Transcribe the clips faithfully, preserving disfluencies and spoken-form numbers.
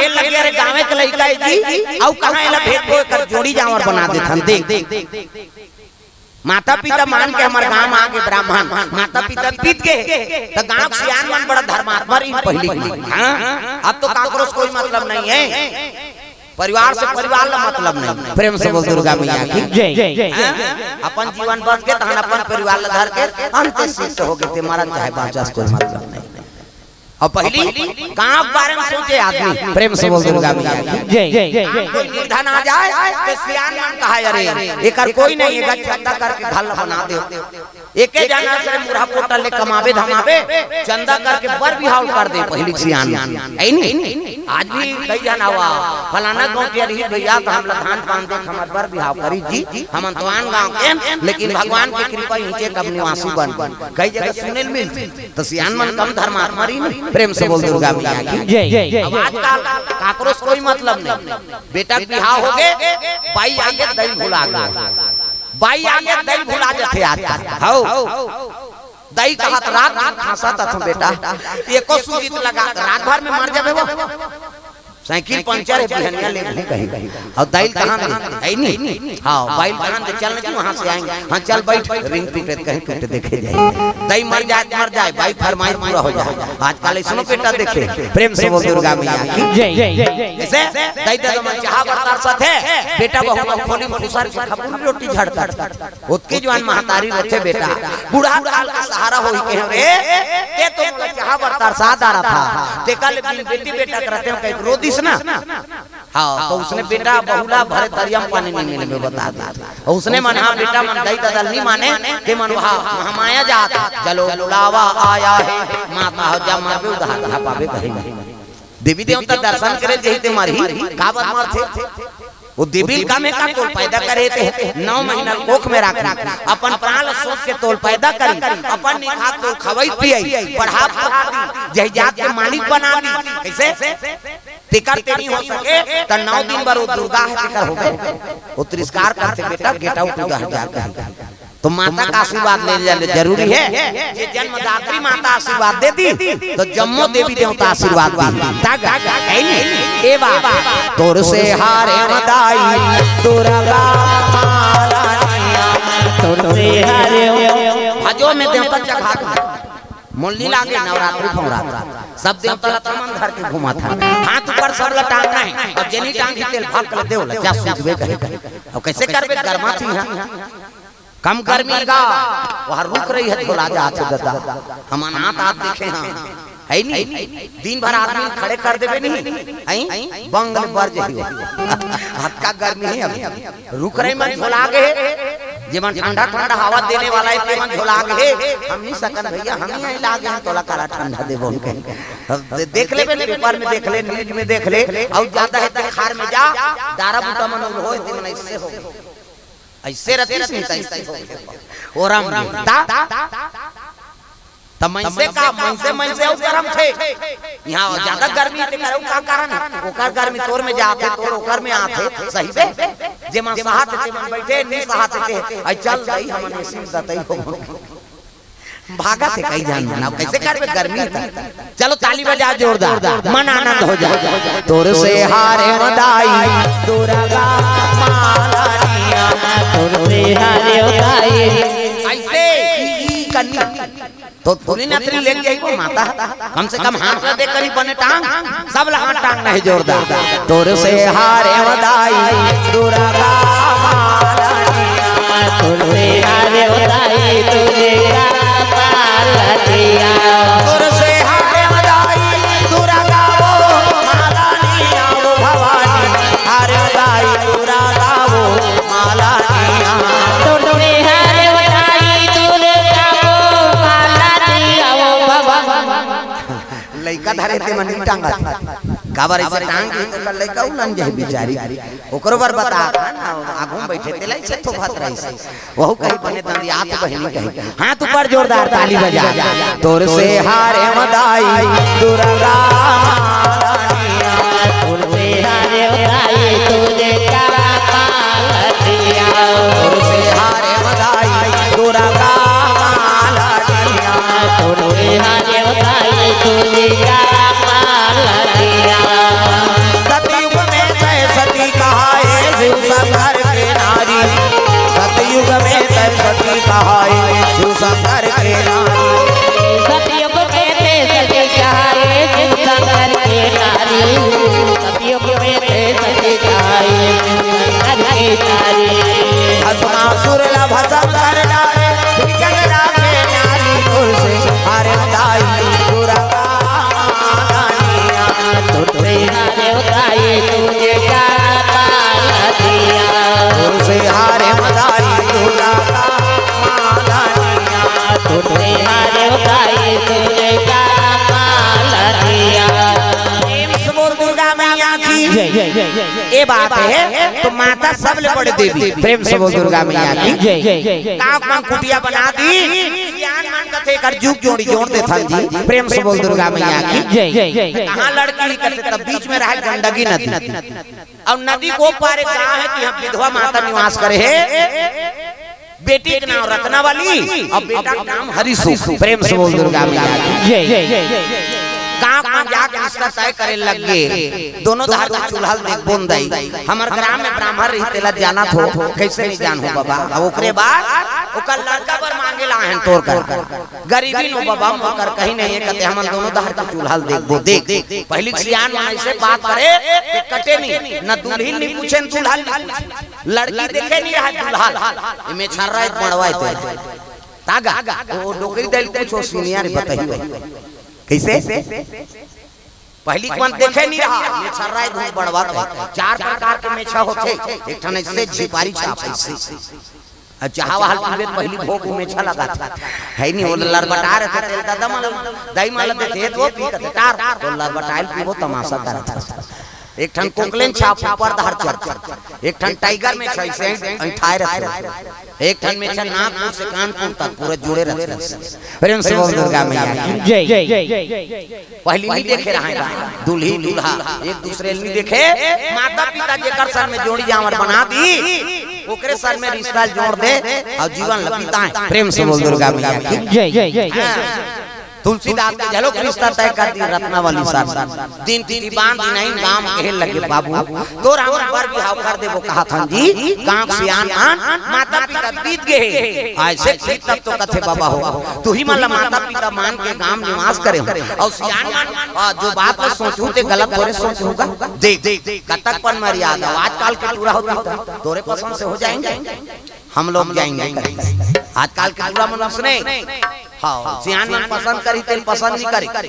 के लगे, "अरे गाँवे के लइका हे जी, अउ कहाँ एला भेजबो, एकर जोड़ी जांवर बना देथन।" देख, माता पिता मान के हमर गांव आ गे ब्राह्मण, माता पिता बीत गे, त गांव के सियान मन बड़ा धर्मात्मा रहिन पहिली के मन। हाँ, अब तो काकरो से कोई मतलब नहीं है, परिवार से परिवार ला मतलब नहीं। प्रेम से बोल दुर्गा मैया की। जय। हाँ? अपन जीवन बच के तहन अपन परिवार ला धर के अंत शिष्ट हो गे, ते मरन चाहे बाँचस, कोई मतलब नहीं। अउ पहिली गांव के बारे में सोचे आदमी। प्रेम से बोल दुर्गा मैया की। जय। गांव कोई निर्धन आ जाए त सियान मन कहा, "अरे एकर कोई नहीं, एकर चंदा करके घर ला बना दे।" एके जना से मुरहा पोटा ले कमाबे धमाबे, चंदा करके बर बिहाव कर दे पहिली सियान। है नी? आज भी कई झन आवा, "फलाना गांव के रही भैया, त हमला धान पान दे, हमर बर बिहाव करी जी, हमन तो आन गांव के, लेकिन भगवान के कृपा इहिंचे कब निवासी बन।" कई जगह सुने ल मिलथे। त सियान मन कम धर्मात्मा रहिन। प्रेम से बोल दुर्गा मैया की। जय। अब आजकल काकरो से कोई मतलब नहीं। बेटा के बिहाव हो गे, बाई आगे दई भुला गे। बाई आगे दई भुला जथे आजकल। हौ। दई कहत रात दिन खांसत हथों बेटा। एको सूजी त लगा, रात भर में मर जाबे वो। साइकिल पंचर हे, बिहनिया लेगहूं कहीं। अउ दई ल कहां दे? है नी? हाँ, बाई ल कहां दे? चल ना जी, वहां से आएंगे। हाँ, चल बैठ, रिंग टूटे त कहीं टूटे, देखे जाए। दई मर जाए त मर जाए, बाई फरमाइश पूरा हो जाए। आजकल ऐसनो बेटा देखे, प्रेम से बोल दुर्गा मैया की। जय। जैसे दई ददा मन चाहा बर तरसथे, बेटा बहू मन खोली में खुसर के खपुरी रोटी झड़कथे। ओतके जुवान महतारी रथे बेटा, बूढ़ा काल के सहारा होई के, "रे, ते तो मोला चाहा बर तरसा डारथस।" तेकर ले बिन बेटी बेटा के रथे कहीं रो दिस ना। हाँ, त उसने बेटा बहू ला भरे तरिया में पानी नहीं मिले में बता दे। अउ उसने मन, हाँ, बेटा मन दई ददा ल नहीं माने, ते मन वहाँ महामाया जात, "चलो बुलावा आया है, माता हो जा मरबे उधार, ना पाबे कहीं।" देवी देवता दर्शन करे जही ते मरही, काबर मरथे? वो देवी ल कम हे का, तोल पैदा करे ते, नौ महीना ल कोख में राखी, अपन प्राण ल सोच के तोल पैदा करी, अपन निखात तोल खवई पियई, पढ़ा पढ़ा दी, जही जात के मालिक बना दी। कैसे? तेकर ते नहीं हो सके, त नौ दिन बर वो दुर्गा हे, तेकर होबे। वो तिरस्कार करथे बेटा, get out उधर जा कहीं। तो माता का आशीर्वाद ले लेना जरूरी है। जे जन्मदात्री माता आशीर्वाद दे दी, तो जम्मो देवी देवता आशीर्वाद दी। तग, है नी? ए बात। तोर से हारे मदाई, दुर्गा महारानिया। तोर से हारे। भजो में देवता जगह मोल नी लागे नवरात्रि फवरात्रि। सब देवता ला थमन धर के घुमाथन। हाथ ऊपर सब ला टांगना हे। अउ जेनी टांगही तेला भाग के देव ला, जा सूझबे कहीं। अउ कैसे करबे, गरमाथी हा। कम गर्मी का, वहाँ रुख रही हे, झोला जाथे ददा। हमन आत आत देखे हन। है नी? दिन भर आदमी खड़े कर देबे नहीं। हैं? बंग ले बर जही हो। अतका गर्मी हे अभी। रुख रही मन झोला गे हे, जेमन ठंडा ठंडा हवा देने वाला हे, तेमन झोला गे हे। हम नहीं सकन भैया, हम ही यहीं लागे हन, तोला काला ठंडा देबो कहीं। अब दे-, देख लेबे, पेपर में देख ले, न्यूज में देख ले, अउ ज्यादा हे ते खार में जा, डारा बूटा मन होय, तेमन ऐसे हो, ऐसे रतिस नहीं त ऐसे हो। ओरम गे। ता? त मनसे का, मनसे, मनसे अउ गरम थे। यहाँ ज्यादा गर्मी हे, तेकर अउ का कारण हे? ओकर गर्मी तोर में जाथे, तोर ओकर में आथे, सही बे? जेमन सहाथे, तेमन बैठे, नहीं सहाथे ते, "अई चल दई, हमन एसी में दतई हो।" भागथे कई झन मन, अब कैसे करबे, गर्मी हे त। चलो ताली बजा जोरदार, मन आनंद हो जाए। तोर से हारे मदाई, दुर्गा माला निया। तोर से हारे मदाई। ऐसे ई, ई कन्नी तो फुली नथरी लेके जाइबो माता, कम से कम हाथ ला दे करी बने टांग, सब ला हाथ टांग नहीं जोरदार। तोर से हारे मदाई, दुर्गा माला निया। तोर से हारे मदाई, दुर्गा माला निया। तोर से हारे मदाई, दुर्गा वो माला निया, वो भवानी, हारे मदाई, दुर्गा वो माला निया। तोर से हारे मदाई, दुर्गा वो माला निया, वो भवानी। लइका धरे ते मन नहीं टांगत। काबर ऐसे टांग के तो लइका उलन जाए बिचारी। ओकरो बर बता ना, आगू में बैठे ते लइसे थोपत रहिस। वहू कहीं बने तंदी आत बहिनी कहीं। हाथ ऊपर जोरदार ताली बजा। तोर से हारे मदाई, दुर्गा माला निया। तोर से हारे मदाई, दुर्गा माला निया। तोर से हारे मदाई, दुर्गा माला निया। तोर से हारे मदाई, दुर्गा माला निया। जय, जय, जय, जय। ये बात है, तो माता सबले बड़े देवी। प्रेम से बोल दुर्गा मैया की। जय, जय, जय, जय। कांक मन कुटिया बना दी, सियान मन कथे एकर जुग जोड़ी जोड़ देथन जी। प्रेम से बोल दुर्गा मैया की। जय, जय, जय, जय। कहाँ लड़की कथे, तब बीच में रहा गंडकी नदी। अउ नदी को पार एक गांव है कि यहाँ विधवा माता निवास करे है। बेटी के नाम रत्नावली अउ बेटा के नाम हरिसुख। प्रेम से बोल दुर्गा मैया की। जय, जय, जय, जय। गांव में जाके रिश्ता तय करे लग गे। दोनों डहर के चूल्हा ल देखबो न दाई। हमर ग्राम में ब्राह्मण रही, तेला जानत हो, कैसे नहीं जान हो बाबा। अब ओकरे बाद ओकर लड़का बर मांगे ला हन तोर कर। गरीबी नो बाबा, मोकर कहीं नहीं है, कथे हमन दोनों डहर के चूल्हा ल देखबो। देख, पहली सियान मन ऐसे बात करे, ते कटे नहीं, न दुल्हिन नहीं पूछे, न दूल्हा नहीं पूछे। लड़की देखे नहीं रहा, दूल्हा। ये मेछर्रा एक मड़वा है तो। तागा, वो डोकरी दल कुछ हो सीनियर बताइए। कैसे? पहली के मन देखे नहीं रहा, मेछर्रा एक मड़वा है। चार प्रकार के मेछा होथे, एक ठन ऐसे झिपारी छाप ऐसे। अच्छा, हवा हल पीबे त पहली भोग मेछा लगा था। है नहीं, वो लरबटा रहे थे, तेल दादा मन, दाई मन देते, वो पी के टार, तो लरबटाइल पीबो तमाशा करत था। एक ठन कोकलेन छाप ऊपर धार चढ़, एक ठन टाइगर मेछा ऐसे अंठाए रहते, एक ठन मेछा नागपुर से कानपुर तक पूरा जुड़े रहते। प्रेम से बोल दुर्गा मैया की। जय, जय, जय, जय। पहली नहीं देखे रहे बा, दूल्ही दूल्हा एक दूसरे नहीं देखे। माता पिता जेकर सर में जोड़ी जांवर बना दी, ओकरे सर में रिश्ता जोड़ दे अउ जीवन ल बिताए। प्रेम से बोल दुर्गा मैया की। जय, जय, जय, जय। हाँ। तुलसीदास के झलोक रिश्ता तय कर दी रत्नावली सर। दिन तिथि बांध दिन आइन गांव कहे लगे, बाबू तोर हमर बर बिहाव कर देबो कहा थन जी। गांव सियान आन माता पिता बीत गए, ऐसे ठीक तब तो कथे बाबा हो। तू ही मन ला माता पिता मान के गांव निवास करे हो। अउ सियान मन, आ, जो बात ला सोचहू ते गलत थोरे सोचहू गा। देख, कतक पन मर्यादा, आजकल के टूरा होता, तोरे पसंद से हो जाएंगे, हम लोग जाएंगे कहीं। आजकल के टूरा मन उसने, हाँ, सियान मन पसंद करी ते पसंद नहीं करी,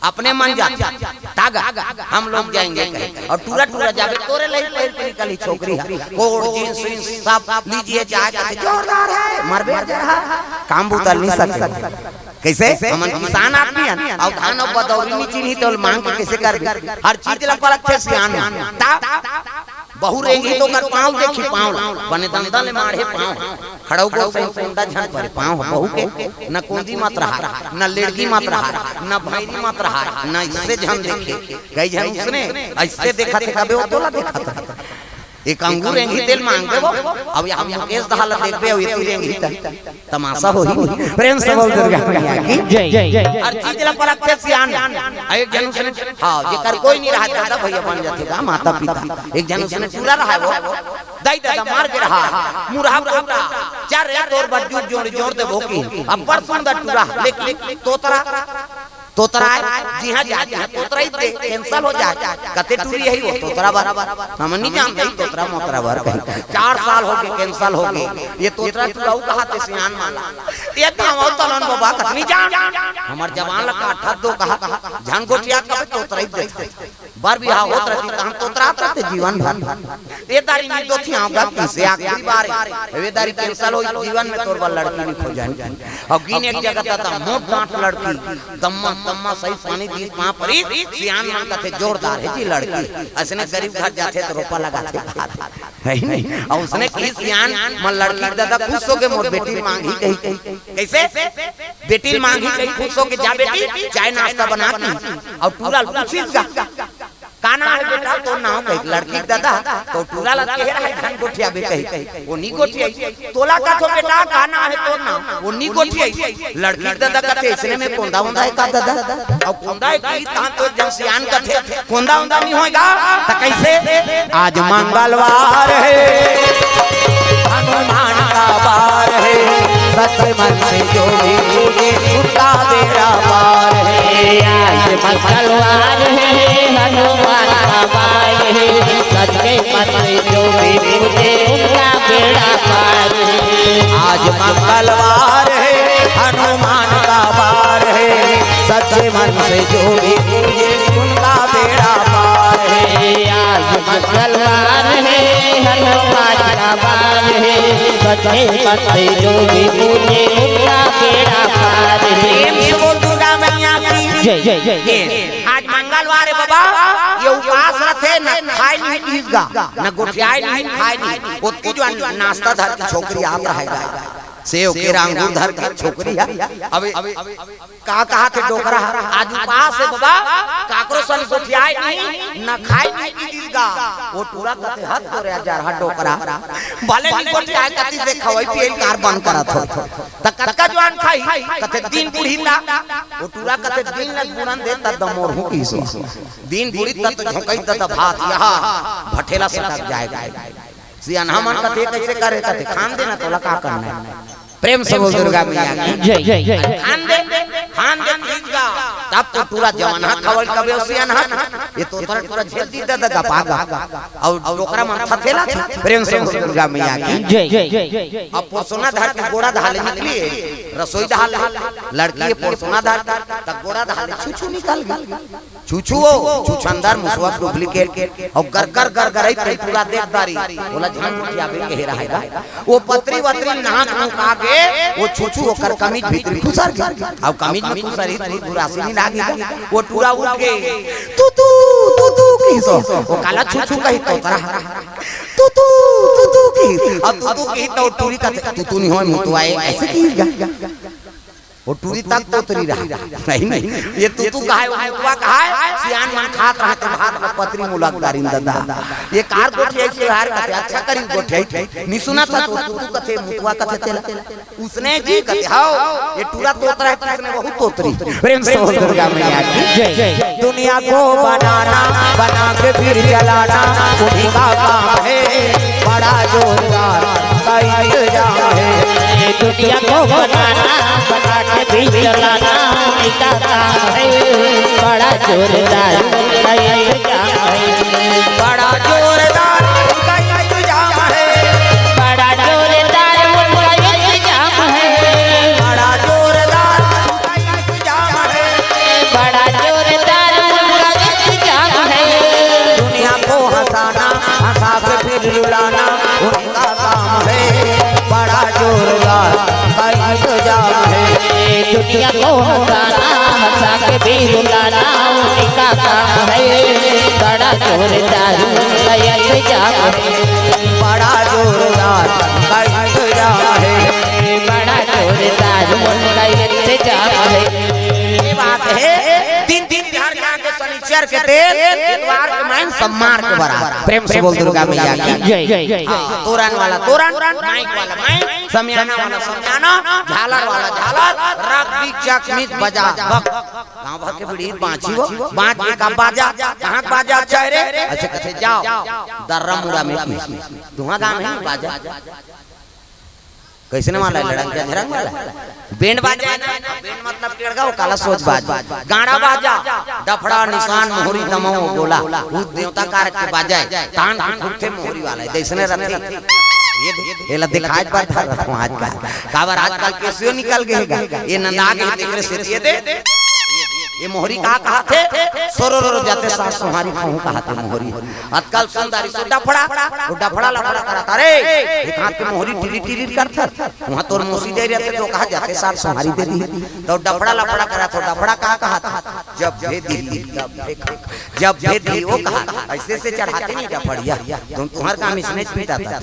अपने मन जाते। तागा, हम लोग जाएंगे कहीं। अउ टूरा टूरा जाबे, तोरे लही पहिर के निकली छोकरी है, कोट जींस वींस सब लीजिए जाए, कहते जोरदार है, मरबे जरा, काम बुता नहीं सके। कैसे? हमन किसान आदमी हन, अउ धान अउ बदौरी नी चिन्ही, तो मांग के कैसे करबे? हर चीज ला परखथे सियान। ता बहू रेंगी तो ओकर पाँव देखी, पाँव ला। बने दंदा ले माढ़े पाँव। खड़ऊ गोसाई कोंदा झन परे पाँव ह बहू के। न कोंदी मत रहा, न लेड़गी मत रहा, न भैरी मत रहा, न इससे झन देखे। कई झन उसने ऐसे देखत हे, कबे वो तोला देखत हे। एक अंगूर एंगी तेल मांग देबो। अब यहाँ मुकेश दहा ला देखबे, अब इतनी एंगी त तमाशा होही। प्रेम से बोल दुर्गा मैया की। जय, जय, जय। हर चीज ला परखथे सियान। आ एक जन उसने, हाँ, जेकर कोई नहीं रहा, दादा भैया बन जाथे का माता पिता। एक जन उसने टूरा रहा वो, दाई दादा मार के रहा, मुरहा पोटा, चार रे तोर बर जुग जोड़, जोड़ देबो की। अब्बड़ सुंदर टूरा, लेकिन तोतरा, तोतरा है, जी हाँ, जा, जी हाँ, तोतरा ही दे, cancel हो जाए। कते टूरी है वो तोतरा बर, हम नहीं जानते ही तोतरा मोतरा बर कहीं। चार साल हो गए, cancel हो गए। ये तोतरा टूरा ऊ कहा ते सियान माला। ये गाँव तलन बाबा कतनी जान, हमर जवान ला काठा दो कहा, झन गोठिया कबे तोतरा ही दे। बर बिहाव होत रहती, त हम तोतरात रहते जीवन भर। ए दारी नी दोथियां गलती से आखिरी बार। ए दारी cancel होई, जीवन में तोर बर लड़की नी खोजन। अउ गिन एक जगह त मोट डांट लड़की, दम्मा, दम्मा सही पानी दी पां परी, सियान मन कथे जोरदार है जी लड़की। असने गरीब घर जाथे त रोपा लगाथे। है नहीं? अउ उसने कही सियान मन लड़की के दादा खुश हो के मोर बेटी मांगी कही। कैसे? बेटी मांगी कही खुश हो के जा बेटी, चाय नाश्ता बना दी। अउ टूरा ल पूछिस गा, का नाम है बेटा तोर नाम? कही लड़की के दादा, तो टूरा ला कहे रहा है झन गोठियाबे कही, वो नी गोठियाई। तोला कथो बेटा, का नाम है तोर नाम? वो नी गोठियाई। लड़की के दादा कथे इसने में कोंदा उंदा है का दादा? अउ कोंदा है कही तहां तो जब सियान कथे कोंदा उंदा नहीं होएगा, त कैसे? आज मंगलवार है, हनुमान का वार है, सच्चे मन से जो भी पूजे, उनका बेड़ा पार है। आज मंगलवार है, हनुमान का वार है, सच्चे मन से जो भी पूजे, उनका बेड़ा पार है। आज मंगलवार है, हनुमान का वार है, सच्चे मन से जो भी पूजे, उनका बेड़ा पार है। आज मंगलवार है, हनुमान का वार है, सच्चे मन से जो भी पूजे, उनका बेड़ा पार है। प्रेम से बोल दुर्गा मैया की। जय, जय, जय, जय। ये आज मंगलवार हे बबा, ये उपास रथे, न खाय नहीं किहिस गा, न गोठियाय नहीं खाय नहीं। ओतकी जो नाश्ता धर के छोकरी आत रहे गा, सेव केरा अंगूर धर के छोकरी हे। अब का कहाथे डोकरा, आज उपास हे बबा, काकरो सन गोठियाय नहीं, न खाय नहीं किहिस गा। वो टूरा कथे, "हद तोरे जरहा डोकरा, भले नहीं गोठियाय कतिस, खवई पियई कार बंद करत हो।" त कतका जुवान खाही? कथे, "दिन बुढ़ी ता।" वो टूरा कथे, "दिन ल गुड़न दे, त दमोर हूँ किहिस।" दिन बुढ़ी त तो झोंकई त भात यहाँ भठेला सटक जाय। सियानहा मन कथे, "कइसे करे?" कथे, "खान दे ना, तोला का करना हे?" प्रेम से बोल दुर्गा मैया की। जय। खान दे, खान दे, ठीक बा। तब तो टूरा जवान हा खवल कबे हो सियानहा। ये तो तोरा टूरा झेल दी दादा गपा गा। अउ डोकरा मन थथेला था। प्रेम से बोल दुर्गा मैया की। जय। अब पोरसोना धर के गोड़ा धर ले निकली हे, रसोई धर ले। लड़की हे पोरसोना धर के, त गोड़ा धर ले छू छू निकल गई। छुछू हो, छुछंदर मुसवा डुप्लीकेट। अउ गरगर गरगरई ते टूरा देख डारी, ओला झन गोठियाबे कहे रहे गा। वो पतरी वतरी नाक मुका के, वो छुछू ओकर कमीज भीतरी खुसर गे। अउ कमीज में खुसर ही, तू दुरासी नहीं लागे। वो टूरा उठ के, "तू, तू, तू, तू," किहिस। वो काला छुछू कही, "तोतरा।" "तू, तू, तू, तू," किहिस। अब तू, तू किहिस त टूरी कथे, "तू, तू नहीं होय, मुतवा हे," अइसे किहिस गा। वो टूरी तक तोतरी रहा। नहीं, नहीं, ये तू, तू कहाय, वो मुतवा कहाय, सियान मन खात रहे तो भात में पतरी मुलक डारिन दादा। ये कार गोठियाई से बाहर कथे, अच्छा करी गोठियाई। नहीं सुना था तो तू, तू कथे, मुतवा कथे तेला। उसने जी कथे, "हाव, ये टूरा तोतरा हे, तो उसने बहुत तोतरी।" प्रेम से बोल दुर्गा मैया की। जय। दुनिया को बनाना, बना के फिर जलाना, उन्हीं का काम है, बड़ा जोरदार का इंतजाम है। दुनिया को बनाना, बना के भी जलाना, उन्हीं का काम है, बड़ा जोरदार का इंतजाम है। बड़ा जोरदार का इंतजाम है। बड़ा जोरदार उनका इंतजाम है। बड़ा जोरदार उनका इंतजाम है। बड़ा जोरदार उनका इंतजाम है। दुनिया को हंसाना, हंसा के फिर रुलाना, उनका काम है, बड़ा जोरदार का इंतजाम है। दुनिया को हंसाना, हंसा के भी रुलाना, उनका काम है, बड़ा जोरदार का इंतजाम है। बड़ा जोरदार का इंतजाम है। बड़ा जोरदार का इंतजाम है। ये बात है, तीन दिन बिहार के आगे शनिचर के दिन, इतवार के माइन सम्मार के बरात। प्रेम से बोल दुर्गा मैया की। जय। हाँ, तोरन वाला तोरन, माइक वाला माइक, समियाना वाला समियाना, झालर वाला झालर, रग बीच चक मिच बजा, बक। गाँव भर के बीड़ी बाँची हो, बाँच के का बाजा, कहाँ बाजा अच्छा है रे? अइसे कथे जाव, दर्रा मुड़ा में की। तुहाँ गाँव में बाजा। कइसने वाला हे? लड़ंग के झरंग वाला हे। बेंड बाजा हे ना, बेंड मतलब टेड़गा, वो काला सोच बाज। गाड़ा बाजा, डफड़ा, निसान, मोहरी, दमऊ, गोला, वो देवता कारक के बाजा हे। तान के फूटथे मोहरी वाला हे, जइसने रथे। ये, एला दिखाए बर धर रथों आजकल। काबर आजकल केसियो निकल गे हे गा। ये नंदा के हे, तेकरे से ये दे। ये मोहरी का कहाथे? सोरो रो जाते सास सोहारी कहूँ कहाथे मोहरी। आजकल सुंदरी सो डफड़ा, वो डफड़ा लफड़ा करत हे रे। एक हाथ के मोहरी टिरी टिरी करत हे। उहाँ तोर मौसी जाय रहिथे तो कहा जाते सार सोहारी दे दी। तो डफड़ा लफड़ा करत हो, डफड़ा का कहाथे? जब भेदी, तब भेदी। जब भेदी वो कहा, अइसे से चढ़ाथे नहीं डफड़िया। तुम तुम्हार काम इसने पीटा था।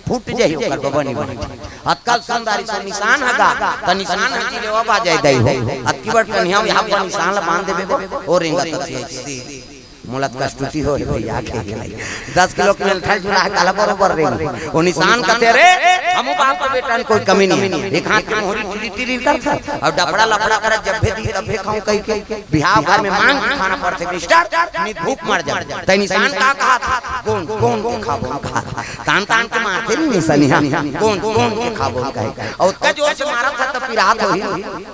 फूट जाही ओकर बबनी बनी। अतका सुंदरी से निसान हगा, त निसान ह जी लेवा बाजे दई हो। अतकी बड़ कन्हैया यहाँ पर निसान ला बांध देबे बो, ओ रेंगा तक ये। मोला त कस्तुति हो हे भैया के नहीं। दस किलो के मेल थल जुड़ा हे, काला बरोबर रे। ओ निसान कथे रे, हमू बाप के बेटा में कोई कमी नहीं हे। एक हाथ के मोहरी टिरी टिरी करत हे, अउ डफड़ा लफड़ा करत जब भेदी तब खाऊं कहि के। बिहाव घर में मांग के खाना पड़थे मिस्टर, नहीं भूख मर जाबे। तै निसान का कहाथे? गोंद, गोंद के खाबो कहाथे। तान तान के मारथे नहीं निसनिया। गोंद, गोंद के खाबो कहे। अउ ओतका जोर से मारत हे त पिरात होही।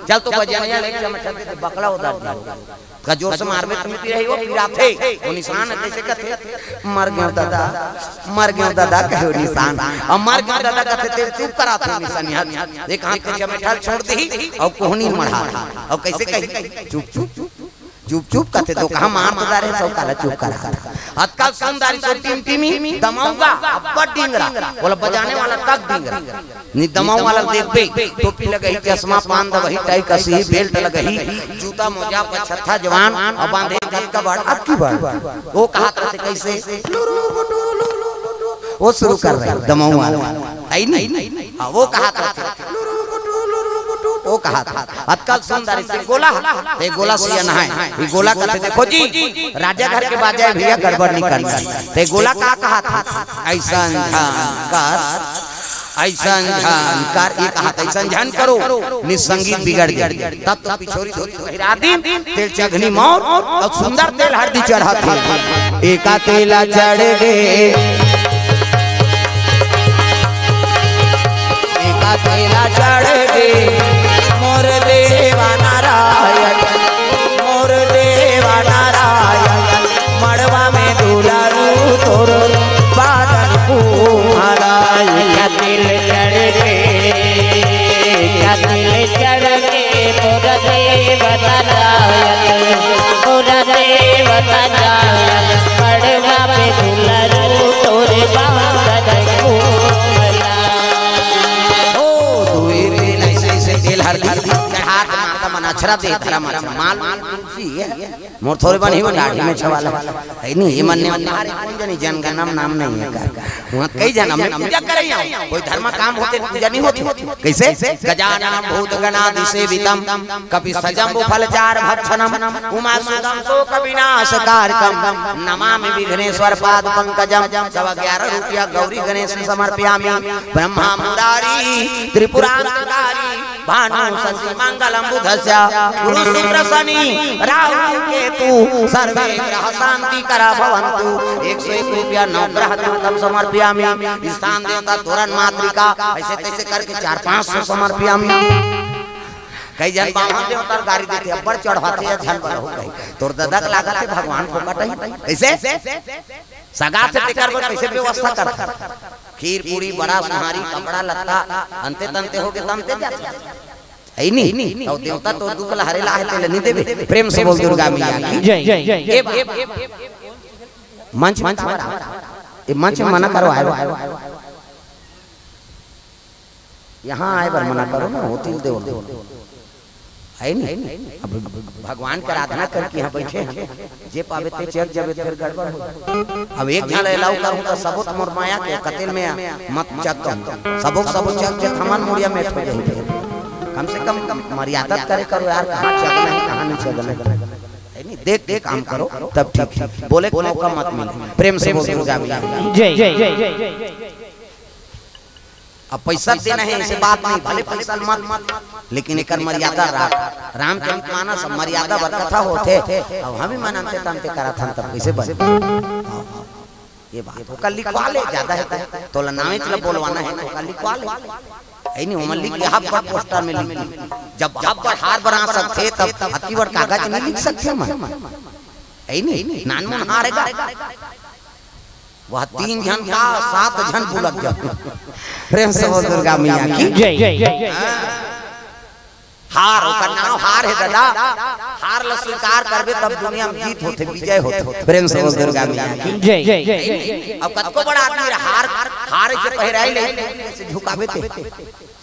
चल तो बजनिया ले चमचा दे, बकला उधर दे। का जोर से मारबे त मिटी रही, वो पिराथे। वो निसान कइसे कथे? मर गयो दादा, मर गयो दादा, कहे वो निसान। अब मर गयो दादा कथे, तेरे चुप कराथे निसनिया। एक हाथ के चमेठा छोड़ दी, अउ कोहनी मढ़ा। अउ कइसे कही? चुप, चुप, चुप। चुप चुप कथे तो कहाँ मार तो डारे, सब काला चुप करा। अतका सुंदर सो टिमटिमी दमाऊंगा, अब्बड़ डिंगरा, बोला बजाने वाला तक डिंगरा। नी दमाऊ वाला देखबे, टोपी लगही, चश्मा पान दबही, टाई कसही, बेल्ट लगही, जूता मोजा पछत्था जवान, अउ बांधे कतका बड़, अक्की बड़। वो कहत रहथे कैसे? वो शुरू कर रहे दमाऊ वाला। है नहीं? हाँ, वो कहत रहथे। वो कहत रहथे। अतका सुंदर से गोला, ते गोला से नहाए। ये गोला कहते देखो जी, राजा घर के बाजा है भैया, गड़बड़ नहीं करना। ते गोला का कहत हे? ऐसन झन कर, ऐसन झन कर, ये कहत हे, ऐसन झन करो, नी संगीत बिगड़ गे। तब तो पिछोरी धोती पहिरा दिन, तेल चघनी मौर अउ सुंदर तेल हरदी चढ़त हे। एका तेला चढ़ गे, एका तेला चढ़ गे, मोर देवा नारायण, मोर देवा नारायण, मड़वा में दुलारू तोर बादल कुम्हराय। एका तेल चढ़ गे, एका तेल चढ़ गे, मोर देवा नारायण, मोर देवा नारायण, मड़वा में दुलारू तोर बादल कुम्हराय। ओ, दुई दिन ऐसे, ऐसे तेल हरदी चढ़ात माता मन अछरा देत ला मछरा। माल, माल तुलसी है। मोर थोरे बन ही वो दाढ़ी में छवाला। है नहीं, ये मन ने मारे कोई जनी जनगणना में नाम नहीं है का। वहाँ कई जन हमने पूजा करे यहाँ। कोई धर्म काम होथे, पूजा नहीं होथे। कैसे? गजानन भूत गणादि सेवितम, कपि सजम्बु फल चार भक्षणम, उमा सुतम शोक विनाश कारकम, नमामि विघ्नेश्वर पाद पंकजम। सवा ग्यारह रुपया गौरी गणेश समर्पयामि। ब्रह्मा मुरारी त्रिपुरांतकारी, भानु शशि मंगलम बुधस्य, गुरु शुक्र शनि राहु केतु, सर्वे ग्रह शांति करा भवंतु। एक सौ एक रुपया नवग्रह देवतम समर्पयामि। स्थान देवता तोरण मातृका, ऐसे तैसे करके चार पाँच सौ समर्पयामि। कई जन बामन देवता गारी देथे, अब्बड़ चढ़वाथे या झन बलहु कही। तोर ददा के लागत हे भगवान फोकट ही। कैसे? सगा से तेकर बर कैसे व्यवस्था करथे? खीर, पूरी, बड़ा, सुहारी, कपड़ा, लत्ता, अंते तंते होगे, तंते जाथे। है नी? तो देवता तो दुख लहरे ला है, तेले नहीं देवे। प्रेम से बोल दुर्गा मैया की। जय, जय, जय, जय। ए बा-, मंच, मंच पर आओ। ए मंच में मना करो, आए। यहाँ आए बर मना करो ना, होतिल देव। है नी? अब भगवान के आराधना करके यहाँ बैठे हैं, जे पावे ते चल जावे, फिर गड़बड़ हो। अब एक झन allow करूँ तो सबो तो मोर माया के कतेल में मत चक कहूँ। सबो के सबो चक जे थमन मुड़िया में ठो जाही। कम से कम मर्यादा करे करो यार, कहाँ चकना है, कहाँ नहीं चकना है। है नी? देख के काम करो, तब ठीक है। बोले को मौका मत मिले। प्रेम से बोल दुर्गा मैया की। जय, जय, जय, जय। अब पैसा देना है, ऐसे बात नहीं, भले पैसा मत, लेकिन एकर मर्यादा राख। रामचरित मानस अब मर्यादा बर कथा होथे। अब हम ही मन अंते तंते करत हन, तब कैसे बने? ये बात ओकर लिखवा ले, ज्यादा है तो, तोला नामे चला बोलवाना है तो ओकर लिखवा ले। है नहीं, ओमन लिख के हब पर पोस्टर में लिख दे। जब हब पर हार बना सकथे, तब अति बड़ कागज में लिख सकथे हमन। है नहीं, नानमुन हार है का? वह तीन झन का सात झन बुलक जाथे। प्रेम से बोल दुर्गा मैया की। जय, जय, जय। हाँ। हार, ओकर नाम हार है दादा। हार ला स्वीकार करबे तब दुनिया में जीत होथे, विजय होथे। प्रेम से बोल दुर्गा मैया की। जय, जय, जय। अब कतको बड़ा आदमी रहा, हार, हार से पहिराई ले, से झुकाबे ते।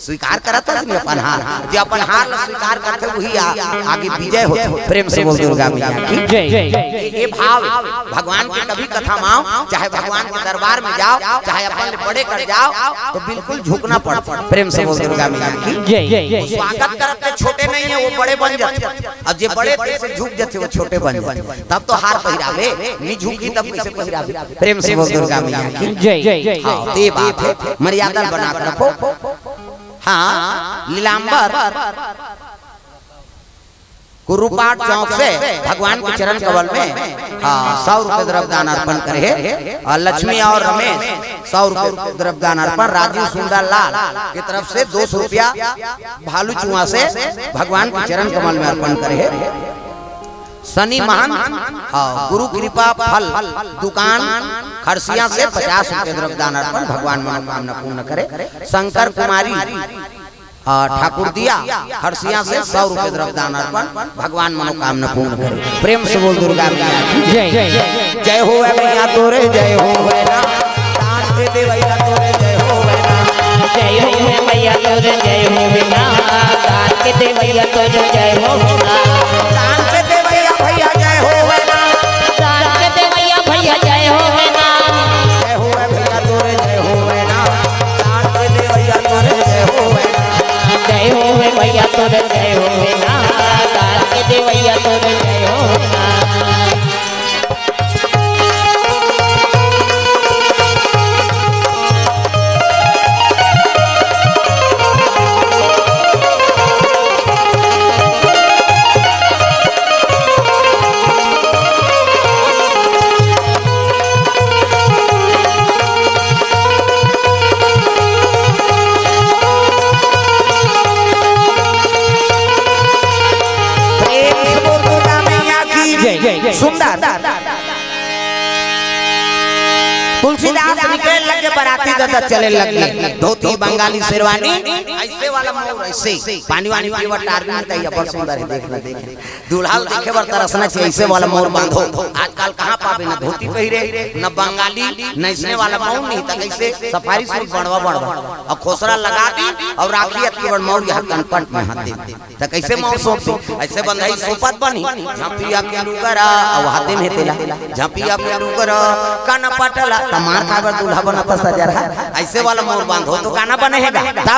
स्वीकार करत हस नी अपन हार, जे अपन हार ला स्वीकार करथे, वही आ-, आगे विजय होथे। प्रेम से बोल दुर्गा मैया की। जय, जय, जय। ये भाव भगवान के कभी कथा में आओ, चाहे भगवान के दरबार में जाओ, चाहे अपन ले बड़े कर जाओ, तो बिल्कुल झुकना पड़ता। प्रेम से बोल दुर्गा मैया की। जय, जय, जय। वो स्वागत करत ते छोटे नहीं है, वो बड़े बन जाते। अब जे बड़े ते से झुक जाते, वो छोटे बन जाते। तब तो हार पहिरावे, नहीं झुकी तब कैसे पहिरावे? प्रेम से बोल दुर्गा मैया की। जय, जय, जय। हाँ, तो ये बात है, मर्यादा बना के रखो। हाँ, नीलांबर कुरुपाट चौक से भगवान के चरण कमल में, हाँ, सौ रुपये द्रव्य दान अर्पण करे हे। और लक्ष्मी और रमेश सौ रुपये द्रव्य दान अर्पण, राजीव सुंदर लाल की तरफ से दो सौ रुपया भालू चुआ से भगवान के चरण कमल में अर्पण करे हे। सनी महंत, हाँ, गुरु कृपा फल दुकान खरसिया से पचास रुपये द्रव्य दान अर्पण, भगवान मनोकामना पूर्ण करे। शंकर कुमारी आ, ठाकुर दिया, खरसिया से सौ रुपये द्रव्य दान अर्पण, भगवान मनोकामना पूर्ण करे। प्रेम से बोल दुर्गा मैया की जय। जय होवे मैया तोरे, जय होवे ना। दान के देवैया तोरे, जय होवे ना। जय होवे मैया तोरे, जय होवे ना। दान के देवैया तोरे, जय होवे ना। दान के देवैया भैया, जय होवे ना। दान के देवैया भैया, जय होवे ना। जय होवे भैया तोरे, जय होवे ना। दान के देवैया तोरे, जय होवे ना। जय होवे भैया तोरे, जय होवे ना। दान के देवैया तोरे, जय होवे ना। प्रेम से बोल दुर्गा मैया की जय। सुंदर। तुलसीदास निकले लगे, बराती ददा चले लगे। धोती बंगाली शेरवानी, ऐसे वाला मौर, ऐसे पानी वानी पीवा टारगुन तई अपन सुंदर है, देख ना देख। दूल्हा ल देखे बर तरसना चाहिए, ऐसे वाला मौर बांधो। आजकल कहाँ पाबे, न धोती पहिरे, न बंगाली, न इसने वाला मौर नहीं, त कैसे सफारी सूट बनवा बनवा और खोसरा लगा दी और राखी अतकी बड़ मौर यहाँ कनपट में हाथ दे। त कैसे मौर सौंप दे? ऐसे बंधई सोपत बनी, झपिया के लुगरा, अउ हाथे में तेला, झपिया के लुगरा, काना पटला, त मार खाए बर दूल्हा बनत सजरहा। ऐसे वाला मौर बांधो तो काना बने हे गा?